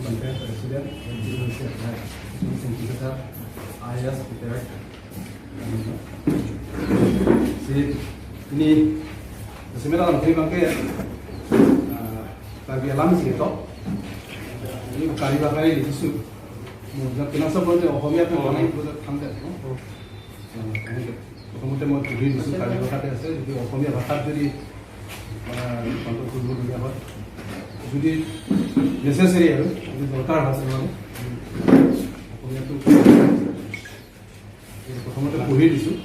Panchayat President, IAS retired. Si ini sebenarnya dalam film ke Karbi alam sih to. এই কাৰ্বি ভাষাৰে লিখিছোঁ। কেনেকুৱা বলতে অসমীয়াটো বনাই ঠাণ্ডা আছে। প্ৰথমতে মই পঢ়ি দিছোঁ, কাৰ্বি ভাষাতে আছে। যদি অসমীয়া ভাষাত যদি ৰূপান্তৰ কৰিবলগীয়া হয়, যদি নেচেচেৰী আৰু যদি দৰকাৰ হয়, মানে অসমীয়াটো প্ৰথমতে পঢ়ি দিছোঁ।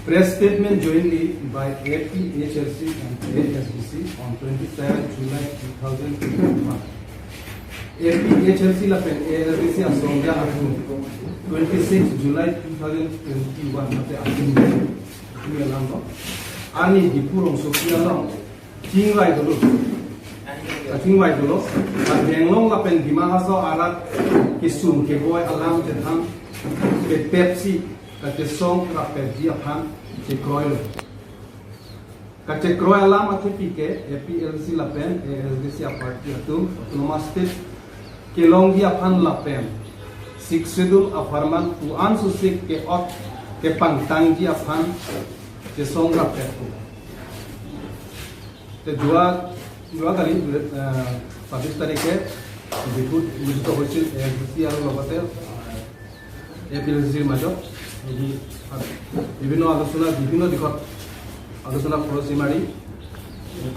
Press statement jointly by APHLC and ASDC on 27 July 2021. APHLC lapen ASDC asongja atu 26 July 2021 nate atum ini alam ko ani dipurong sokia long chingwai dolo chingwai dolo benglong lapen Dima Hasao arat kisum ke boy alam te tham ke pepsi ka te song ra pe ji aphan che kroi lo ka che kroi alam athe pi ke APLC lapen ASDC a party atu autonomous state ke longi aphan lapen six schedule a farman tu an su sik ke ot ke pangtang ji aphan che song ra pe ku তে যোৱাকালি 26 তাৰিখে ডিফুত অনুষ্ঠিত হৈছিল এ S D C আৰু লগতে A P L চিৰ মাজত বিভিন্ন আলোচনা, বিভিন্ন দিশত আলোচনা খৰচী মাৰি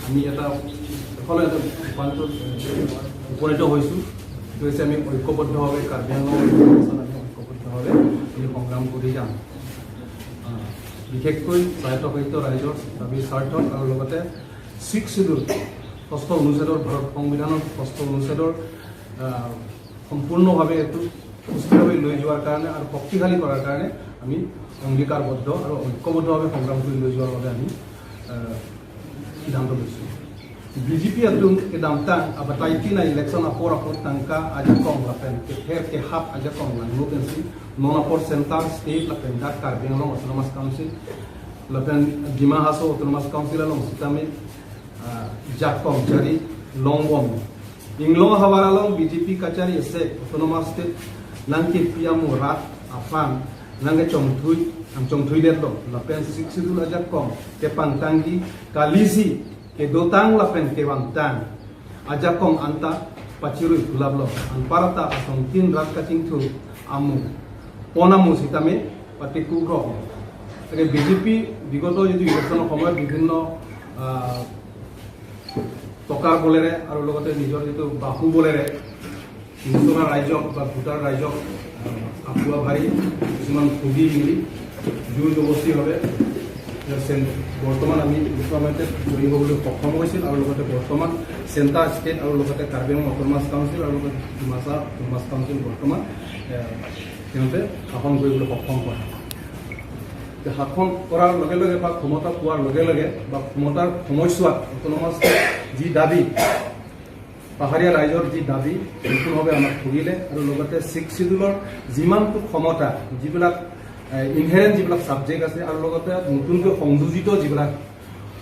আমি এটা এফালে এটা ৰূপান্তৰ উপনীত হৈছোঁ। সেইটো হৈছে আমি ঐক্যবদ্ধভাৱে কাৰ্বি আংলং আমি ঐক্যবদ্ধভাৱে আমি সংগ্ৰাম কৰি যাম, বিশেষকৈ স্বায়ত্তশাসিত ৰাইজৰ দাবীৰ স্বাৰ্থত আৰু লগতে ছিক্স চিডিউল, ষষ্ঠ অনুচ্ছেদৰ, ভাৰত সংবিধানৰ ষষ্ঠ অনুচ্ছেদৰ সম্পূৰ্ণভাৱে এইটো সুস্থিৰভাৱে লৈ যোৱাৰ কাৰণে আৰু শক্তিশালী কৰাৰ কাৰণে আমি অংগীকাৰবদ্ধ আৰু ঐক্যবদ্ধভাৱে সংগ্ৰাম কৰি লৈ যোৱাৰ বাবে আমি সিদ্ধান্ত লৈছোঁ। BJP atum ke damtang abatai tina election apor apor tangka aja kong lapen ke her ke hap aja kong lang lu pensi non apor center state lapen dak Karbi Anglong Autonomous Council lapen Dima Hasao Autonomous Council along sitame jak kong jari longbom inglong hawaralong BJP kachari ese autonomous state nangke piamu rat afan nangke chongthui ang chongthui det lo lapen six schedule aja kong ke pangtangi kalisi ke dotang lapen ke wangtang aja kong anta pachirui kulablo an parata asong tin rat kaching thu amu ponamu sitame pati kugro। তাকে BJP বিগত যিটো ইলেকশ্যনৰ সময়ত বিভিন্ন টকাৰ বলেৰে আৰু লগতে নিজৰ যিটো বাহু বলেৰে মুছলমান ৰাইজক বা ভোটাৰ ৰাইজক আঁফুৱা ভাৰি কিছুমান ঠগি মেলি জোৰ জবস্তিভাৱে বৰ্তমান আমি ডিপ্ল'মেটে জয়ী হ'বলৈ সক্ষম হৈছিল আৰু লগতে বৰ্তমান চেণ্টাৰ ষ্টেট আৰু লগতে কাৰ্বি আংলং অট'নমাছ কাউন্সিল আৰু লগতে ডিমাচা অট'নমাছ কাউন্সিল বৰ্তমান সিহঁতে শাসন কৰিবলৈ সক্ষম হয়। শাসন কৰাৰ লগে লগে বা ক্ষমতা পোৱাৰ লগে লগে বা ক্ষমতাৰ সময়ছোৱাত অট'নমাছ যি দাবী, পাহাৰীয়া ৰাইজৰ যি দাবী, নতুনভাৱে আমাক ঠগিলে আৰু লগতে ছিক্স চিডিউলৰ যিমানটো ক্ষমতা, যিবিলাক ইনহেৰেণ্ট যিবিলাক ছাবজেক্ট আছে আৰু লগতে নতুনকৈ সংযোজিত যিবিলাক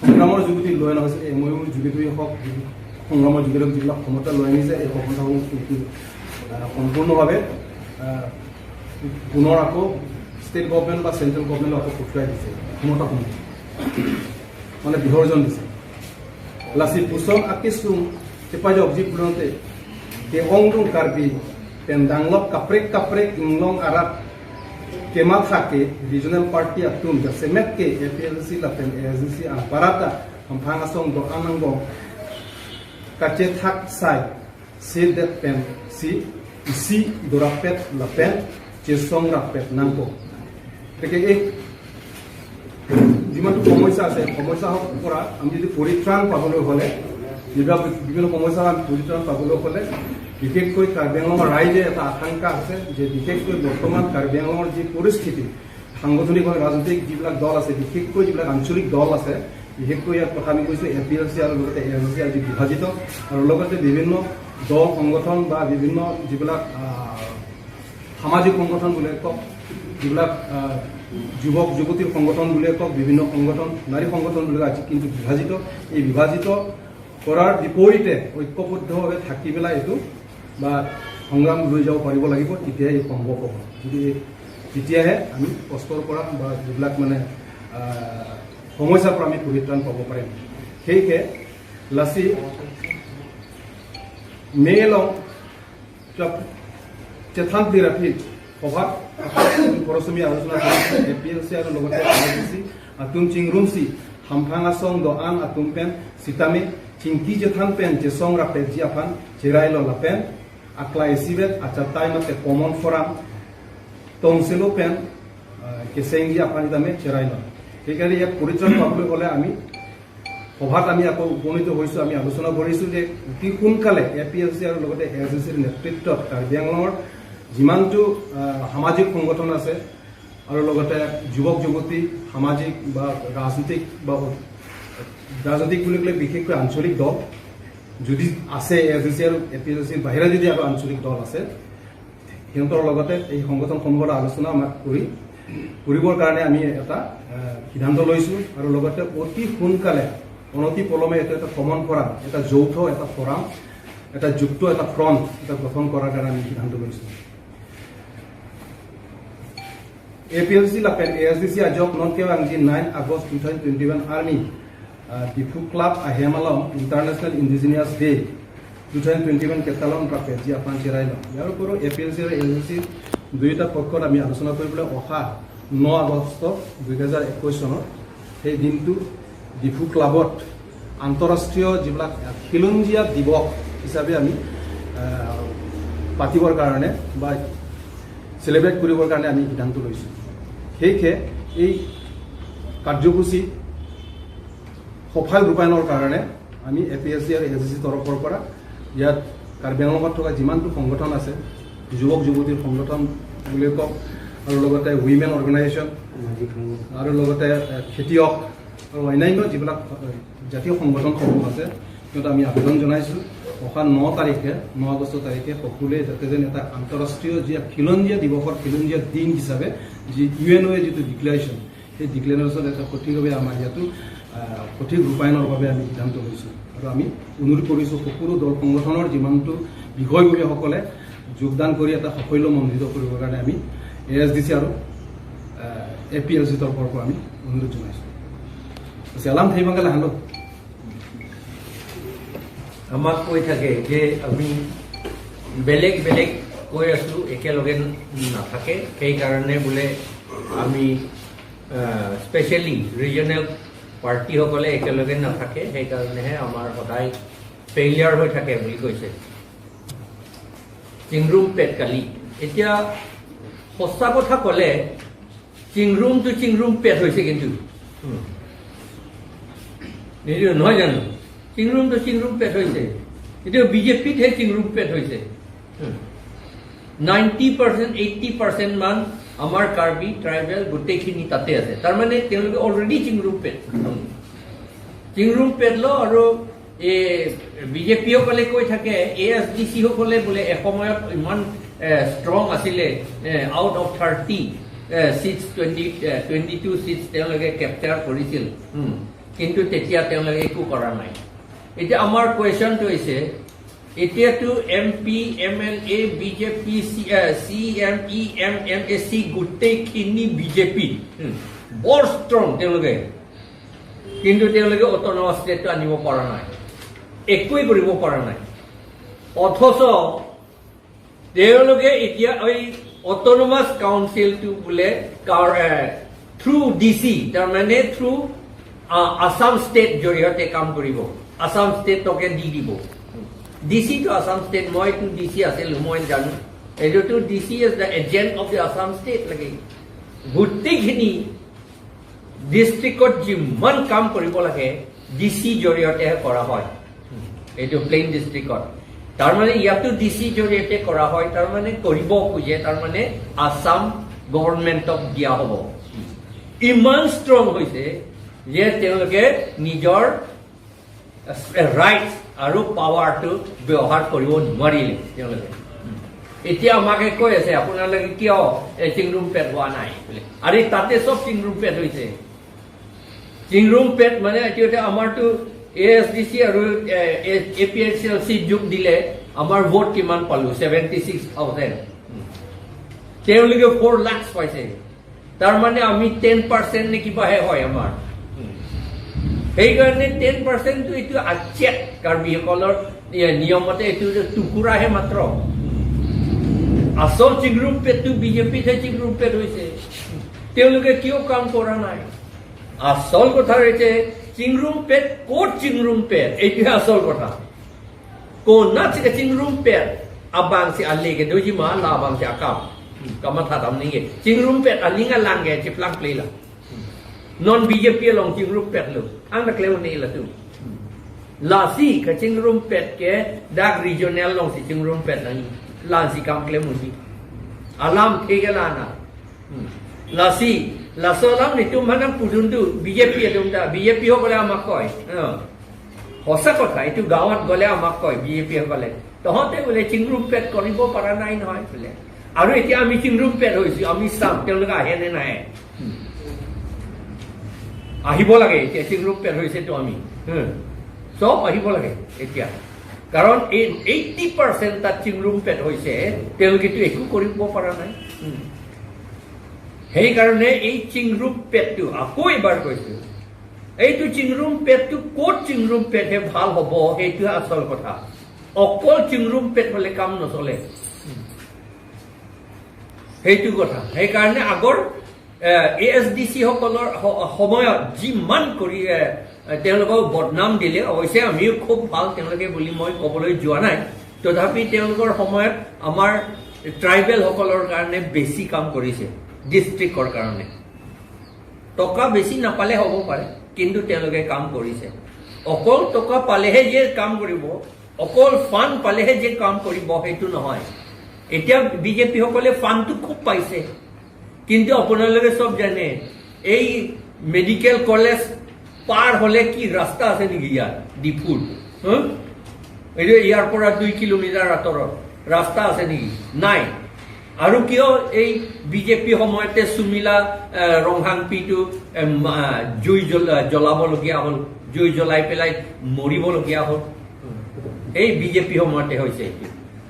সংগ্ৰামৰ যোগেদি লৈ অনা হৈছে, এম ইউৰ যোগেদি হওক, সংগ্ৰামৰ যোগেদি হওক, যিবিলাক ক্ষমতা লৈ আনিছে, এই ক্ষমতাসমূহ সম্পূৰ্ণভাৱে পুনৰ আকৌ ষ্টেট গভমেণ্ট বা চেণ্ট্ৰেল গভমেণ্টক আকৌ পঠিয়াই দিছে। ক্ষমতাসমূহ মানে বিসৰ্জন দিছে। Lasi puson akisung kepajok ji pulonte ke ongdung karbi pendanglok kaprek kaprek inglong arat kema thake regional party atum ja semet ke APLC lapen ASDC ang parata hamphang asong do ananggo kache thak sai se det pen si isi dorapet lapen chesong rapet nangko। গতিকে এই যিমানটো সমস্যা আছে, সমস্যাৰ পৰা আমি যদি পৰিত্ৰাণ পাবলৈ হ'লে, যিবিলাক বিভিন্ন সমস্যাৰ আমি পৰিত্ৰাণ পাবলৈ হ'লে, বিশেষকৈ কাৰ্বি আংলঙৰ ৰাইজে এটা আশংকা আছে যে বিশেষকৈ বৰ্তমান কাৰ্বি আংলঙৰ যি পৰিস্থিতি, সাংগঠনিকভাৱে ৰাজনৈতিক যিবিলাক দল আছে, বিশেষকৈ যিবিলাক আঞ্চলিক দল আছে, বিশেষকৈ ইয়াত কথা আমি কৈছোঁ এ পি এল চি আৰু লগতে এ এছ চি আজি বিভাজিত আৰু লগতে বিভিন্ন দল সংগঠন বা বিভিন্ন যিবিলাক সামাজিক সংগঠন বুলিয়ে কওক, যিবিলাক যুৱক যুৱতীৰ সংগঠন বুলিয়ে কওক, বিভিন্ন সংগঠন, নাৰী সংগঠন বুলিয়ে আজি কিন্তু বিভাজিত। এই বিভাজিত কৰাৰ বিপৰীতে ঐক্যবদ্ধভাৱে থাকি পেলাই এইটো বা সংগ্ৰাম লৈ যাব পাৰিব লাগিব, তেতিয়াহে এই সম্ভৱ হ'ব। যদি তেতিয়াহে আমি কষ্টৰ পৰা বা যিবিলাক মানে সমস্যাৰ পৰা আমি পৰিত্ৰাণ পাব পাৰিম। সেয়েহে লাচি মেলং চেথান থিৰাফিত সভাত খৰচমী আলোচনা কৰিছে এ পি এল চি আৰু লগতে আৰ ডি চি আতুম চিংৰুমচি হামফাং আচং দ আন আতুম পেন চিতামে চিংকি জেথান পেন জেসং ৰাপে জি আফান চেৰাইল লাপেন আকলা এসিবেত আচাতাই মাতে কমন ফৰাম টংচেলো পেন কেচেংজি আফান ইতামে চেৰাইল। সেইকাৰণে ইয়াক পৰিত্ৰাণ পাবলৈ হ'লে আমি সভাত আমি আকৌ উপনীত হৈছোঁ। আমি আলোচনা কৰিছোঁ যে অতি সোনকালে এ পি এল চি আৰু লগতে এছ ডি চিৰ নেতৃত্বত কাৰ্বি আংলঙৰ যিমানটো সামাজিক সংগঠন আছে আৰু লগতে যুৱক যুৱতী, সামাজিক বা ৰাজনৈতিক, বা ৰাজনৈতিক বুলি ক'লে বিশেষকৈ আঞ্চলিক দল যদি আছে, এছ ডি চি আৰু এ পি এল চিৰ বাহিৰে যদি আৰু আঞ্চলিক দল আছে, সিহঁতৰ লগতে এই সংগঠনসমূহৰ আলোচনা আমাক কৰিবৰ কাৰণে আমি এটা সিদ্ধান্ত লৈছোঁ। আৰু লগতে অতি সোনকালে, অনতি পলমে এইটো এটা কমন ফৰাম, এটা যৌথ এটা ফৰাম, এটা যুক্ত এটা ফ্ৰণ্ট এটা গঠন কৰাৰ কাৰণে আমি সিদ্ধান্ত লৈছোঁ। A P L C লাপেন A S D C আজক নন কেৱাংজি 9 August 2021 army Diphu club আহেমালম international indigenous day 2021 কেটালন ৰাপে জি আফান চেৰাইল। ইয়াৰ উপৰিও এ পি এল চি আৰু এ এছ ডি চি দুয়োটা পক্ষত আমি আলোচনা কৰিবলৈ অহা 9 আগষ্ট 2021 চনৰ সেই দিনটো ডিফু ক্লাবত আন্তঃৰাষ্ট্ৰীয় যিবিলাক খিলঞ্জীয়া দিৱস হিচাপে আমি পাতিবৰ কাৰণে বা চেলিব্ৰেট কৰিবৰ কাৰণে আমি সিদ্ধান্ত লৈছোঁ। সেয়েহে এই কাৰ্যসূচী সফল ৰূপায়ণৰ কাৰণে আমি এ পি এছ চি আৰু এছ ডি চি তৰফৰ পৰা ইয়াত কাৰ্বি আংলঙত থকা যিমানটো সংগঠন আছে, যুৱক যুৱতীৰ সংগঠন বুলি কওক আৰু লগতে উইমেন অৰ্গেনাইজেশ্যন আৰু লগতে খেতিয়ক আৰু অন্যান্য যিবিলাক জাতীয় সংগঠনসমূহ আছে, সিহঁত আমি আবেদন জনাইছোঁ, অহা 9 তাৰিখে, 9 আগষ্ট তাৰিখে সকলোৱে যাতে যেন এটা আন্তঃৰাষ্ট্ৰীয় যি খিলঞ্জীয়া দিৱসৰ খিলঞ্জীয়া দিন হিচাপে যি ইউ এন অ'য়ে যিটো ডিক্লেৰেশ্যন, সেই ডিক্লেৰেশ্যন এটা সঠিকভাৱে আমাৰ ইয়াতো সঠিক ৰূপায়ণৰ বাবে আমি সিদ্ধান্ত লৈছোঁ। আৰু আমি অনুৰোধ কৰিছোঁ, সকলো দল সংগঠনৰ যিমানটো বিষয়ববীয়াসকলে যোগদান কৰি এটা সাফল্যমণ্ডিত কৰিবৰ কাৰণে আমি এ এছ ডি চি আৰু এ পি এল চি তৰফৰ পৰা আমি অনুৰোধ জনাইছোঁ। এলাম থাকিব হালো। আমাক কৈ থাকে যে আমি বেলেগ বেলেগ কৈ আছোঁ, একেলগে নাথাকে, সেইকাৰণে বোলে আমি স্পেচিয়েলি ৰিজনেল পাৰ্টিসকলে একেলগে নাথাকে, সেইকাৰণেহে আমাৰ সদায় ফেইলিয়াৰ হৈ থাকে বুলি কৈছে। চিংৰুম পেট কালি এতিয়া সঁচা কথা ক'লে চিংৰুমটো চিংৰুম পেট হৈছে, কিন্তু নিদিওঁ নহয় জানো? চিংৰুমটো চিংৰুম পেট হৈছে। এতিয়া বিজেপিতহে চিংৰুম পেট হৈছে। 90%, 80% মান আমাৰ কাৰ্বি ট্ৰাইবেল গোটেইখিনি তাতে আছে। তাৰমানে তেওঁলোকে অলৰেডি চিংৰুম পেট, চিংৰুম পেট ল। আৰু এই বিজেপিসকলে কৈ থাকে, এ এছ ডি চিসকলে বোলে এসময়ত ইমান ষ্ট্ৰং আছিলে, out of 30 seats 22 seats তেওঁলোকে কেপচাৰ কৰিছিল। কিন্তু তেতিয়া তেওঁলোকে একো কৰা নাই। এতিয়া আমাৰ কুৱেশ্যনটো হৈছে, এতিয়াতো M P, M L A, BJP, C M E M, M A C গোটেইখিনি বিজেপি, বৰ ষ্ট্ৰং তেওঁলোকে। কিন্তু তেওঁলোকে অট'নমাছ ষ্টেটটো আনিব পৰা নাই, একোৱেই কৰিব পৰা নাই। অথচ তেওঁলোকে এতিয়া এই অট'নমাছ কাউন্সিলটো বোলে থ্ৰু ডি চি, তাৰমানে থ্ৰু আছাম ষ্টেট জৰিয়তে কাম কৰিব, আছাম ষ্টেটকে দি দিব। ডি চিটো আছাম ষ্টেট, মইতো ডি চি আছিলো, মই জানো এইটোতো। DC is the agent of the Assam state লাগে। গোটেইখিনি ডিষ্ট্ৰিক্টত যিমান কাম কৰিব লাগে, ডি চি জৰিয়তেহে কৰা হয়, এইটো প্লেইন ডিষ্ট্ৰিক্টত। তাৰমানে ইয়াতো ডি চি জৰিয়তে কৰা হয়, তাৰমানে কৰিব খোজে, তাৰমানে আছাম গভৰ্ণমেণ্টক দিয়া হ'ব। ইমান ষ্ট্ৰং হৈছে যে তেওঁলোকে নিজৰ ৰাইটছ আৰু পাৱাৰটো ব্যৱহাৰ কৰিব নোৱাৰিলে। তেওঁলোকে এতিয়া আমাকে কৈ আছে, আপোনালোকে কিয় চিংৰুম পেট হোৱা নাই বোলে। আৰে, তাতে চব চিংৰুম পেট হৈছে। চিংৰুম পেট মানে এতিয়া আমাৰতো এ এছ ডি চি আৰু A P H L C যোগ দিলে আমাৰ ভোট কিমান পালো? 76,000। তেওঁলোকে 4 লাখ পাইছে। তাৰমানে আমি 10% নে কিবাহে হয় আমাৰ। সেইকাৰণে 10%টো এইটো আচ্ছেদ, কাৰ্বিসকলৰ নিয়মতে এইটো টুকুৰাহে মাত্ৰ। আচল চিংৰুম পেটটো বিজেপিতহে চিংৰুম পেট হৈছে। তেওঁলোকে কিয় কাম কৰা নাই? আচল কথা হৈছে চিংৰুম পেট ক'ত, চিংৰুম পেট এইটোহে আচল কথা। Ko na si chingrum pet abang si ali ke doji ma la abang si akam kama tha dam ni ke chingrum pet ali nga lang ke chiplang play la non BJP long chingrum pet lu ang na kleu ni la tu la si ka chingrum pet ke dak regional long si chingrum pet na ni la si kam kleu mu si alam the ke la na la si la so lam ni tum hanang pudun tu BJP tum da BJP ho bole amak koi। সঁচা কথা, এইটো গাঁৱত গ'লে আমাক কয় বিজেপিসকলে, তহঁতে বোলে চিংৰুম পেট কৰিব পৰা নাই নহয় বোলে। আৰু এতিয়া আমি চিংৰুম পেট হৈছো, আমি চাম তেওঁলোকে আহে নে নাহে। আহিব লাগে এতিয়া, চিংৰুম পেট হৈছেতো, আমি চব আহিব লাগে এতিয়া। কাৰণ এই 80% তাত চিংৰুম পেট হৈছে, তেওঁলোকেতো একো কৰিব পৰা নাই। সেইকাৰণে এই চিংৰুম পেটটো আকৌ এবাৰ কৈছো, এইটো চিংৰুম পেটটো ক'ত চিংৰুম পেটহে ভাল হ'ব, সেইটোহে আচল কথা। অকল চিংৰুম পেট হ'লে কাম নচলে, সেইটো কথা। সেইকাৰণে আগৰ এ এছ ডি চি সকলৰ সময়ত যিমান কৰি তেওঁলোকক বদনাম দিলে, অৱশ্যে আমিও খুব ভাল তেওঁলোকে বুলি মই ক'বলৈ যোৱা নাই, তথাপি তেওঁলোকৰ সময়ত আমাৰ ট্ৰাইবেলসকলৰ কাৰণে বেছি কাম কৰিছে। ডিষ্ট্ৰিক্টৰ কাৰণে টকা বেছি নাপালে হ'ব পাৰে, কিন্তু তেওঁলোকে কাম কৰিছে। অকল টকা পালেহে যে কাম কৰিব, অকল ফাণ্ড পালেহে যে কাম কৰিব, সেইটো নহয়। এতিয়া বিজেপিসকলে ফাণ্ডটো খুব পাইছে, কিন্তু আপোনালোকে চব জানে, এই মেডিকেল কলেজ পাৰ হ'লে কি ৰাস্তা আছে নেকি ইয়াত ডিফুত? এইটো ইয়াৰ পৰা 2 কিলোমিটাৰ আঁতৰত ৰাস্তা আছে নেকি? নাই। আৰু কিয় এই বিজেপি সময়তে সুমিলা ৰংহাংপিটো জুই জ্বলাবলগীয়া হ'ল, জুই জ্বলাই পেলাই মৰিবলগীয়া হ'ল? এই বিজেপি সময়তে হৈছে এইটো।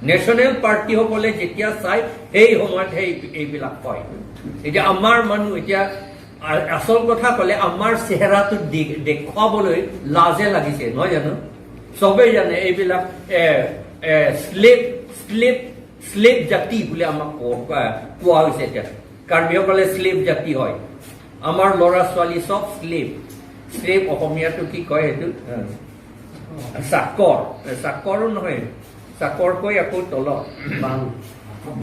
নেশ্যনেল পাৰ্টিসকলে যেতিয়া চাই, সেই সময়ত সেই এইবিলাক কয়। এতিয়া আমাৰ মানুহ এতিয়া আচল কথা ক'লে আমাৰ চেহেৰাটো দেখুৱাবলৈ লাজে লাগিছে, নহয় জানো? চবেই জানে এইবিলাক শ্লেভ শ্লেভ শ্লেভ জাতি বুলি আমাক কোৱা হৈছে। এতিয়া কাৰ্বিসকলে শ্লেভ জাতি হয়, আমাৰ ল'ৰা ছোৱালী চব শ্লেভ। শ্লেভ অসমীয়াটো কি কয় সেইটো? চাকৰ, চাকৰো নহয়, চাকৰকৈ আকৌ তলত বান,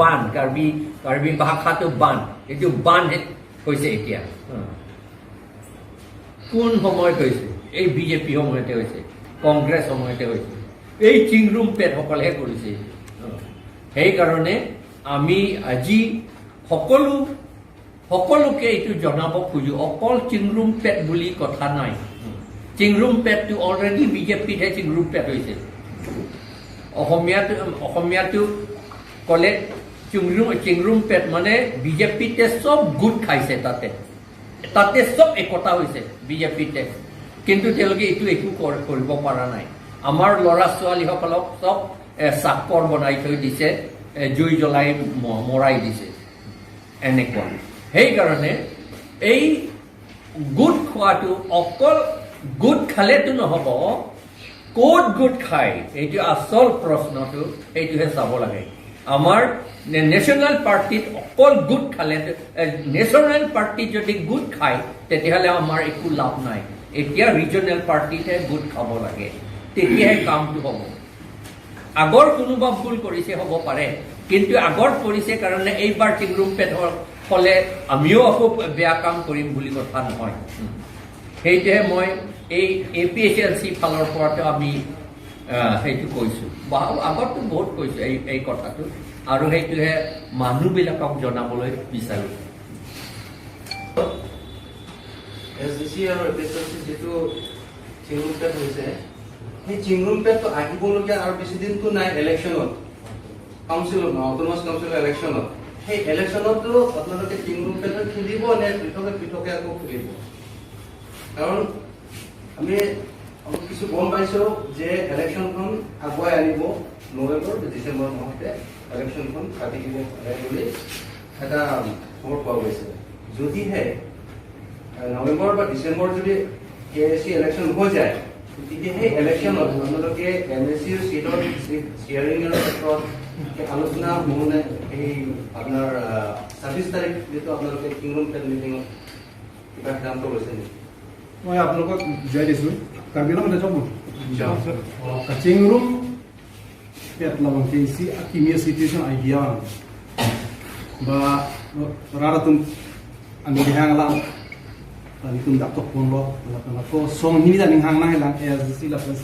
বান। কাৰ্বি কাৰ্বি ভাষাটো বান, এইটো বান হৈছে। এতিয়া কোন সময়ত হৈছে? এই বিজেপি সময়তে হৈছে, কংগ্ৰেছ সময়তে হৈছে, এই চিংৰুম পেটসকলেহে কৰিছে। সেইকাৰণে আমি আজি সকলোকে এইটো জনাব খোজো, অকল চিংৰুম পেট বুলি কথা নাই। চিংৰুম পেটটো অলৰেডি বিজেপিতহে চিংৰুম পেট হৈছে। অসমীয়াটো ক'লে চিংৰুম পেট মানে বিজেপিতে চব গোট খাইছে, তাতে তাতে চব একতা হৈছে বিজেপিতে, কিন্তু তেওঁলোকে এইটো একো কৰিব পৰা নাই। আমাৰ ল'ৰা ছোৱালীসকলক চব চাকৰ বনাই থৈ দিছে, জুই জ্বলাই মৰাই দিছে এনেকুৱা। সেইকাৰণে এই গোট খোৱাটো অকল গোট খালেতো নহ'ব, ক'ত গোট খায় এইটো আচল প্ৰশ্নটো, সেইটোহে চাব লাগে। আমাৰ নেশ্যনেল পাৰ্টিত অকল গোট খালে, নেশ্যনেল পাৰ্টিত যদি গোট খায় তেতিয়াহ'লে আমাৰ একো লাভ নাই। এতিয়া ৰিজনেল পাৰ্টিতহে গোট খাব লাগে, তেতিয়াহে কামটো হ'ব। আগৰ কোনোবা ভুল কৰিছে হ'ব পাৰে, কিন্তু আগৰ কৰিছে কাৰণে এইবাৰ চিংৰুম পেট হ'লে আমিও আকৌ বেয়া কাম কৰিম বুলি কথা নহয়। সেইটোহে মই এই A P H L C ফালৰ পৰাতো আমি সেইটো কৈছোঁ, বা আগততো বহুত কৈছোঁ এই কথাটো, আৰু সেইটোহে মানুহবিলাকক জনাবলৈ বিচাৰোঁ। এছ ডি চি আৰু A P S L C যিটো চিংৰুম পেট হৈছে, সেই চিংৰুম পেটটো আহিবলগীয়া আৰু বেছি দিনটো নাই ইলেকশ্যনত, কাউন্সিলত, অট'নমাছ কাউন্সিলৰ ইলেকশ্যনত। সেই ইলেকশ্যনতো আপোনালোকে চিংৰুম পেটত খেলিব নে পৃথকে পৃথকে আকৌ খেলিব? কাৰণ আমি আমি কিছু গম পাইছোঁ যে ইলেকশ্যনখন আগুৱাই আনিব, নৱেম্বৰ ডিচেম্বৰ মাহতে ইলেকশ্যনখন পাতি দিব পাৰে বুলি এটা খবৰ পোৱা গৈছে। যদিহে নৱেম্বৰ বা ডিচেম্বৰ যদি কে এ চি ইলেকশ্যন হৈ যায়, তেতিয়া সেই ইলেকশ্যনত আপোনালোকে এম এ চিৰ চিটৰ শ্বেয়াৰিঙৰ ক্ষেত্ৰত আলোচনা হ'বনে? সেই আপোনাৰ 26 তাৰিখ যিটো আপোনালোকে চিংৰুম পেট মিটিঙত কিবা সিদ্ধান্ত লৈছে নেকি? মই আপোনালোকক বুজাই দিছোঁ। কাৰ্বি আংলং যাওক। চিংৰুম পেট labang ke isi akimia situation idea ba rara tum ani hang lang tani tum dak tok pon lo la la ko song ni da ning hang na lang SDC la plus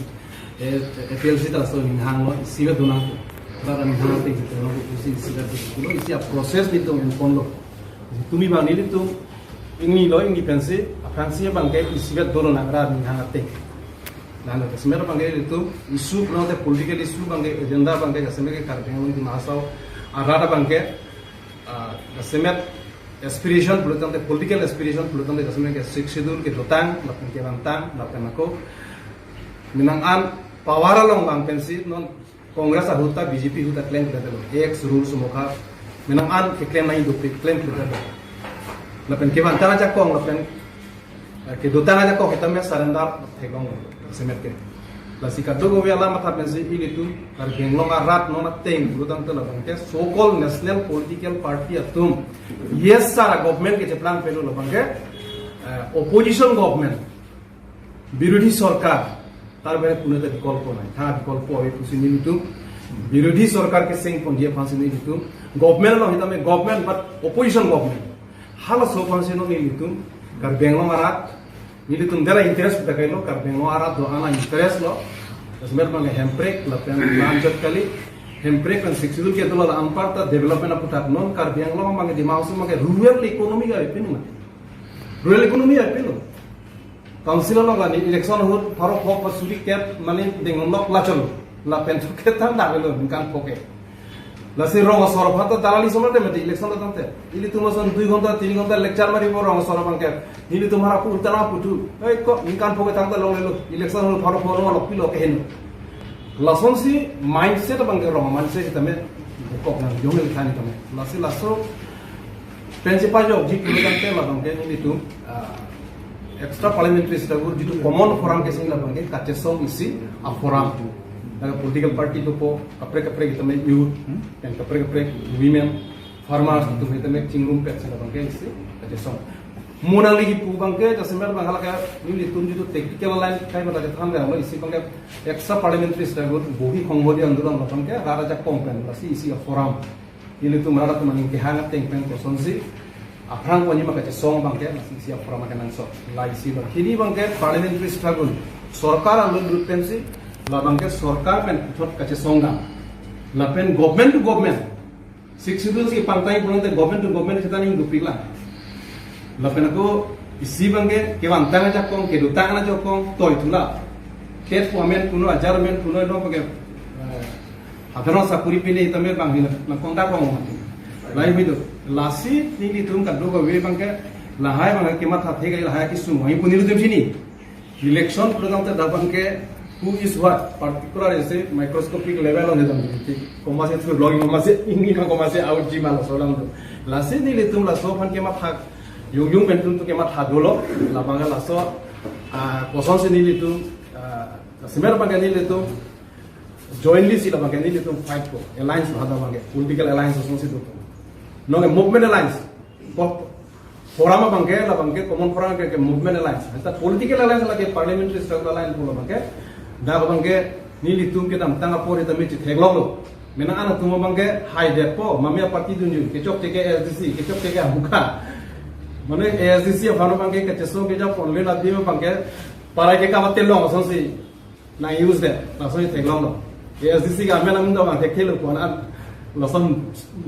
FLC ta so ning hang lo isi ba dunang rara ning hang te te lo isi isi da lo isi a process ni tum pon lo tumi ba ni tum ingni lo ingni pense a fancy bang ke isi ba dono ra ning hang te Lalo kasi meron bang itu isu no de political issue bang agenda bang kasi mereka karbe ng masao arada bang ke kasi mer aspiration pulutan de political aspiration pulutan de kasi mereka six schedule ke dotang lapan ke bantang lapan ako minang an power along bang pensi non Congress ahuta BJP huta claim kita lo ex rules mokha minang an ke claim nahi do claim kita lo lapan ke bantang aja kong lapan ke dotang aja kong kita me surrender thegong semet ke lasi kado go ala matha pensi ilitu kar benglong rat nona teng bulutang tela bangke so called national political party atum yes sara government ke plan pelo bangke opposition government বিরোধী সরকার তার বাইরে কোনো এটা বিকল্প নাই থা বিকল্প হবে খুশি নিলিতু বিরোধী সরকারকে সেং পঞ্জিয়া ফাঁসি নিলিতু গভর্নমেন্ট ন হিতামে গভর্নমেন্ট বাট অপোজিশন গভর্নমেন্ট হালা সো ফাঁসি ন নিলিতু kar benglong arat nilitum dera interest dakailo kar benglong arat do ana interest lo tasmer bang hemprek la pen lanjot kali hemprek kan six schedule ke dola ampar ta development aputak non kar benglong bang di mausum bang rural economy ga pinu rural economy ga pinu council lo ga election hut farok hok pasuri cap mane dengom lok la chalo la pen ke tan da gelo kan poke lasi rong সরফা তো দালালি সময় মেতে election তাতে ইলি তোমার 2 ঘন্টা 3 ঘন্টা lecture মারিব রং সরফাংকে ইলি তোমার উল্টানা পুটু এই ইনকান ফকে তাতে লং লেলো ইলেকশন হল ফর ফর লক পিল কেহেন লাসন সি মাইন্ডসেট বাংকে রং মাইন্ডসেট তামে কক না জমে খানি তামে লাসি লাসো প্রিন্সিপাল যে অবজেক্ট তাতে লাবাংকে ইলি তু এক্সট্রা পার্লামেন্টারি সিটাগুর যিটো কমন ফোরাম কেসিং লাবাংকে কাচেসং ইসি আ forum political party to po kapre kapre kita me youth dan kapre kapre women farmers to kita me chingrum pet sala bangke isi kajesong monang lagi pu bangke jasemer bangala ka nili tun jitu technical line kai mata than ga lo isi bangke extra parliamentary struggle bohi khonghori andolan bangke rara ja kompen lasi isi forum nili tum rara tum maning ke hanga teng pen kosonsi afrang pani ma kajesong bangke lasi isi forum ka nang so la isi bang hini bangke parliamentary struggle সরকার আন্দোলন রূপেনসি লাবাংকে সরকার পেন পুথত কাছে সংগা লাপেন government to government six schedule সি পাংতাই পুনতে গভর্নমেন্ট টু গভর্নমেন্ট সেতানি দুপিলা লাপেন কো ইসি বাংকে কেবান তাঙ্গা জাকং কে দুতাঙ্গা জাকং তয় তুলা কেট পোয়ামেন কোনো আজারমেন কোনো নকে সাধারণ চাকরি পেলে ইতামে বাংহি না কংটা কং মাতি লাই হইতো লাসি নিলি তুম কাদু গবে বাংকে লাহাই বাংকে কেমা থাথে গাই লাহাই কি সুমই Punil তুমছিনি election প্রদানতে দাবাংকে who is what particular is a microscopic level on the commerce through blogging commerce English commerce out ji mal solang do lase ni le tum la so phan ke ma thak yung yung ben tum ke ma tha dolo la banga la so a koson se ni le tum simer banga ni le tum jointly si la banga ni le tum fight ko alliance hada banga political alliance so si do no movement alliance forum banga la banga common forum ke movement alliance ta political alliance la ke parliamentary struggle alliance ko banga da bangke nili tum ke dam tanga pore tami chi theglong lo mena ana tum bangke high depo mamia party dunju ke chok teke SDC ke chok teke amuka mane SDC afano bangke ke cheso ke ja ponle la dim bangke para ke ka batte long son si na use de la son theglong lo SDC ga mena mun da bang thekelo ko an la son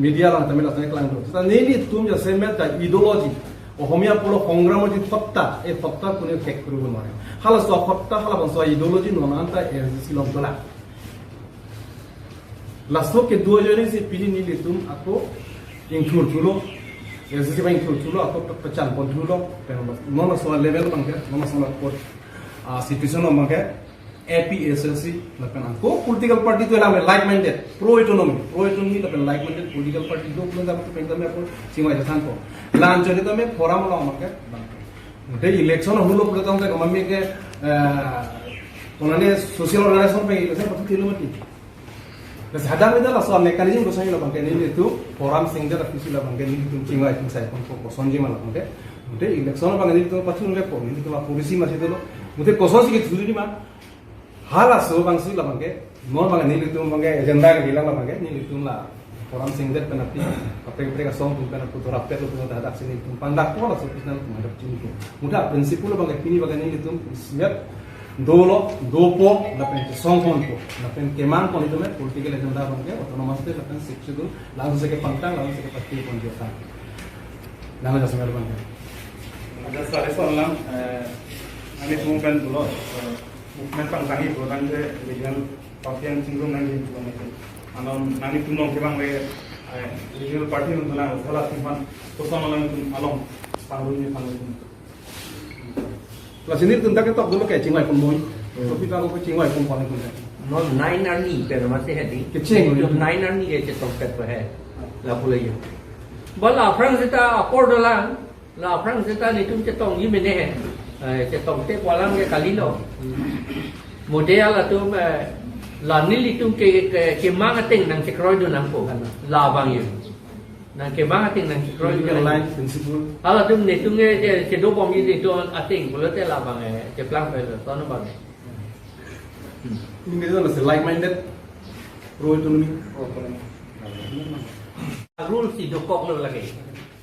media la tami la son klang do ta nili tum ja seme ta ideology অসমীয়া পল সংগ্ৰামৰ যি সত্তা এই সত্তা কোনেও শেষ কৰিব নোৱাৰে হালা চোৱা সত্তা হালা বঞ্চোৱা ইডিঅলজি ননান তা এছ লংতলা লাষ্টকে দুজনে যে পিনি নিলে তুম আকৌ ইংথুৰ থুলো এছ চি বা ইংথুৰ থুলো আকৌ চান পন থুলো নন চোৱা লেভেল বাংকে নন চোৱা ক'ত situation Banke APSLC lapen ko political party to la like minded pro autonomy lapen like minded political party do pulo da to pengdam apor chingwai jathan ko lan chori to me forum la amake de election hulo pulo tong ke mami ke onane social organization pe election pathu tilumati Hadang itu lah soal mekanisme gosong lah bangke ini itu forum singde tapi sila bangke ini itu cingwai itu saya pun kosong jima lah bangke. Mute election bangke ini itu pasti nunggu pon ini itu lah polisi masih itu loh. Mute kosong sih gitu jadi mah hal aso bangsi lah bangke. Mau bangke ini itu bangke agenda yang bilang lah bangke ini itu lah forum singde penapi apa yang mereka song pun penapi tu rapet tu terhadap sini itu pandak pun lah seperti itu terhadap sini itu. Mute prinsip lo bangke ini bangke ini itu siap dolo dopo lapen song pon po lapen kemang pon itu me political agenda bangke autonomous te lapen six schedule langsung seke pangtang langsung seke pasti pon jota langsung jasung bangke ada sare sonlam ani movement bulo movement pangtangi bulan je regional party ang singrum nang jin bulo anon nani tunong kebang le regional party untuna usala simpan koson alam along pangrun ni pangrun là xin đi từng ta cái tóc đó kể chính ngoài con môi tôi ta có chính ngoài con con này nó nine army pero mà sẽ hết đi cái chính nine army cái tóc cái phải là phụ lệ bữa là France ta accord là là France ta này chúng ta tông như mình này cái tông thế qua lăng cái kali lo model là tôi là nili tum cái mang cái nang cái rồi do nang po là bằng gì nang cái mang cái nang cái rồi do line principle ala tum ne tum cái cái do bom gì to ating boleh te la bang cái plan phải là to nó bằng nhưng cái đó là like minded pro autonomy rules thì được cọc luôn là cái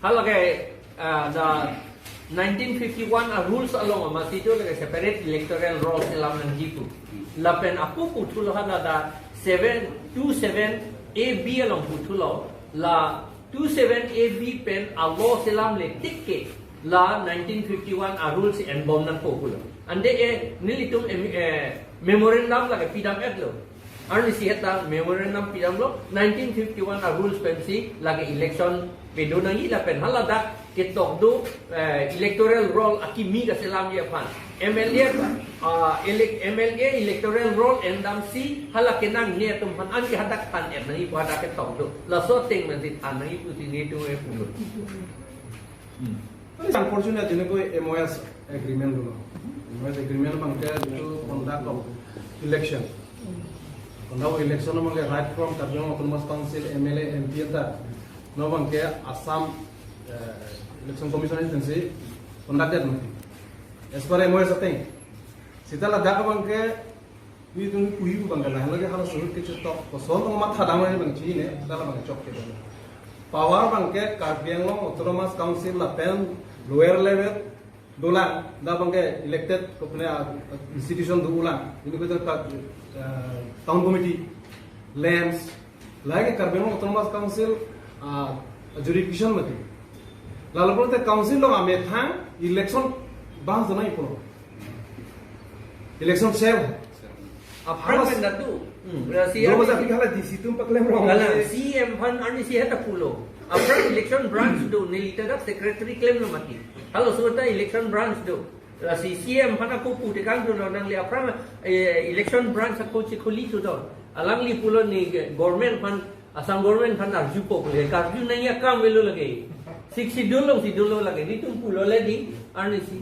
hay là cái the 1951 a rules along mà thì là cái separate electoral rolls làm nang jipu lapen aku putu lo hada da 727 AB along putu lo la 27 AB pen a law selam le tikke la 1951 a rules and bomb nang po pulo ande e nilitum memorandum la ke pidam et lo arni si heta memorandum pidam lo 1951 a rules pen si la ke election pedo nang la pen hala da ke tok do electoral roll aki mi ka selam ye phan MLA MLA electoral roll endam si hala ke nang ne tum phan an ke hadak phan et nang ipu hadak ke tok do la so teng man si than nang ipu si ne tu e pulo unfortunate যেনেকৈ MOS agreement lo MOS agreement bangke to conduct of election conduct election bangke right from Karbi Autonomous Council MLA MP eta no bangke Assam Election Commission agency conducted nothing as per MOS thing sitala dak bangke ui tung kui bangke lah lagi hala suhut ke tok koson ma thada ma bang chi ne sitala bangke chok ke power bangke Karbi Anglong Autonomous Council la pen lower level dola da bangke elected kopne institution dula ini ko town committee lamps lage Karbi Anglong Autonomous Council jurisdiction mati lalapur te council lo ame thang election bahas na ipo election save apra men datu si do ba khala DC tum paklem rong ala CM phan ani si heta pulo apra election branch do nilita da secretary claim lo mati halo sota election branch do la si CM phan ko pu te kang do nang le apra election branch ko chi kholi tu do alang li pulo ni government phan Assam government phan arju po le karju nahi ya kam velo lage six schedule lage ni tum pulo le di ani si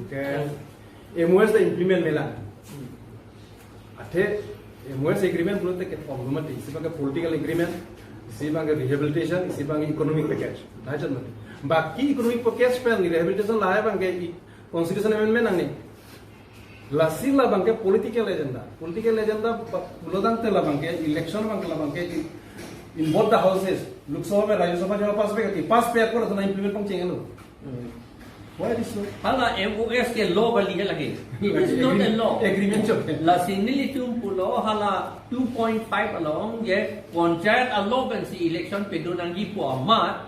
MOS da implement mela athe MOS agreement bolte ke problem isi bangke political agreement isi bangke rehabilitation isi bangke economic package dai chan mate baki economic package pe rehabilitation la hai bangke constitution amendment ang ni lasila bangke political agenda pulodang te la bangke election bangke la bangke in both the houses Lok Sabha mein Rajya Sabha jama pass pe gati pass pe kor to na implement pang chengelo why this so hala MOS ke law bali ke lage it is not a law agreement chok la sinili tum pulo hala 2.5 along je panchayat a law ben si election pe do nangi po ama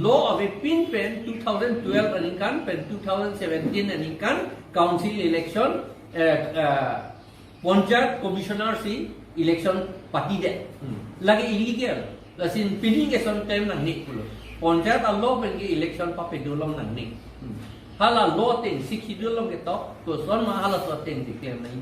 law of a pin pen 2012 aninkan pen 2017 aninkan council election panchayat commissioner si election pati de lage illegal la sin pining ke son time nang ni pulo panchayat a law ben ke election pa pe dolong nang ni hala law ten six schedule long ke to to son ma hala so ten declare nai